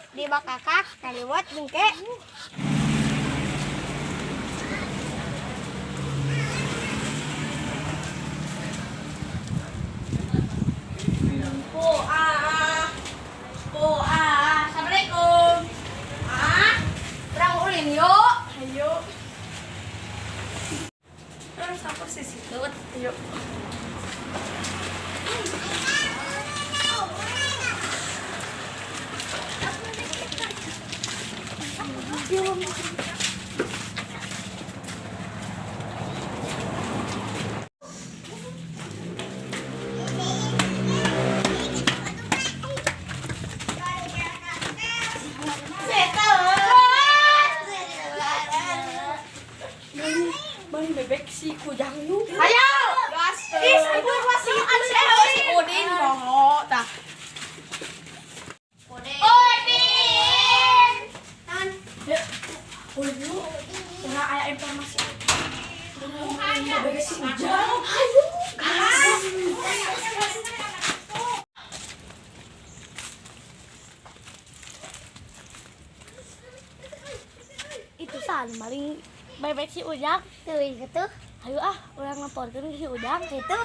Di bakakak kaliwat bungke. Po, ah. Po, ah. Assalamualaikum. Ah, urang ulin yuk. Ayo. Terus aku sih situ. Ayo. Bang bebek si kujang yuk. Ayo. Gas. Ih, aduh, masih Si Udin poho tah. Udin. Ya. Oh yuk. Cenah aya informasi. Bebek si Ujang. Ayo. Gas. Itu sah maling bebek si Ujang. Tuh gitu. Ayo ah, urang laporkeun ke si Ujang. Gitu.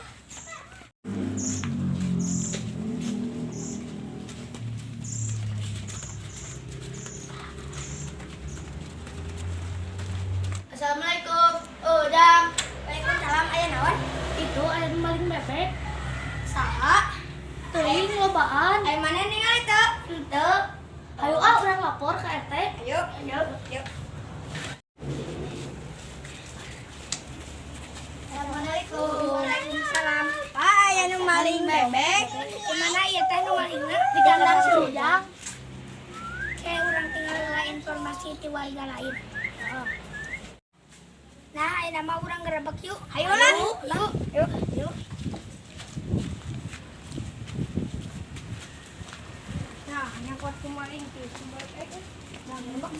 Assalamualaikum. Ujang. Waalaikumsalam. Aya naon? Itu aya nu maling bebek. Saha? Teuing lobaan. Aya mana ningali teu? Henteu. Ayo ah, urang lapor ke RT. Ayo, ayo, ayo. Assalamualaikum. Waalaikumsalam. Pak, aya nu maling bebek. Kumaha ieu teh nu malingna? Di kandang si Ujang. Kayak urang tinggal heula informasi ti warga lain. Nah, ayeuna mah urang gerebek yuk. Ayo lah. Yuk, yuk, yuk. Nah, nyangkut ku maling ti sumber eh. Nah, gerebek.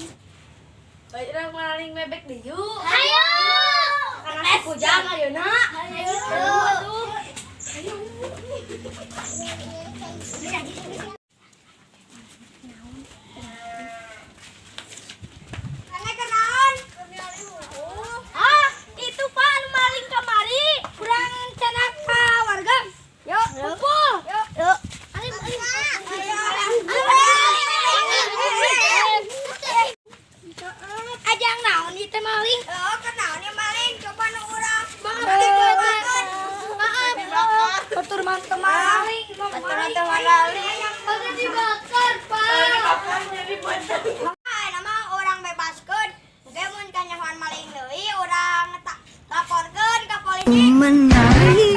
Baik urang maling bebek deh yuk. Ayo. Karena si kujang ayeuna. Ayo. Aduh. Karena kenaon? Ah, itu Pak anu maling kamari. Kurang cenah ka warga. Yuk, Kumpul. yuk. Yuk. Ayo, ayo. Ajang naon ieu teh maling? Oh, kenaon ieu maling? Coba nu urang. Maaf. Batur mah teu maling. Batur mah teu maling. Baru dibakar, Pak. Ah, nama urang bebaskeun. Engke mun kanyahoan maling deui urang laporkeun ka polisi. Menari.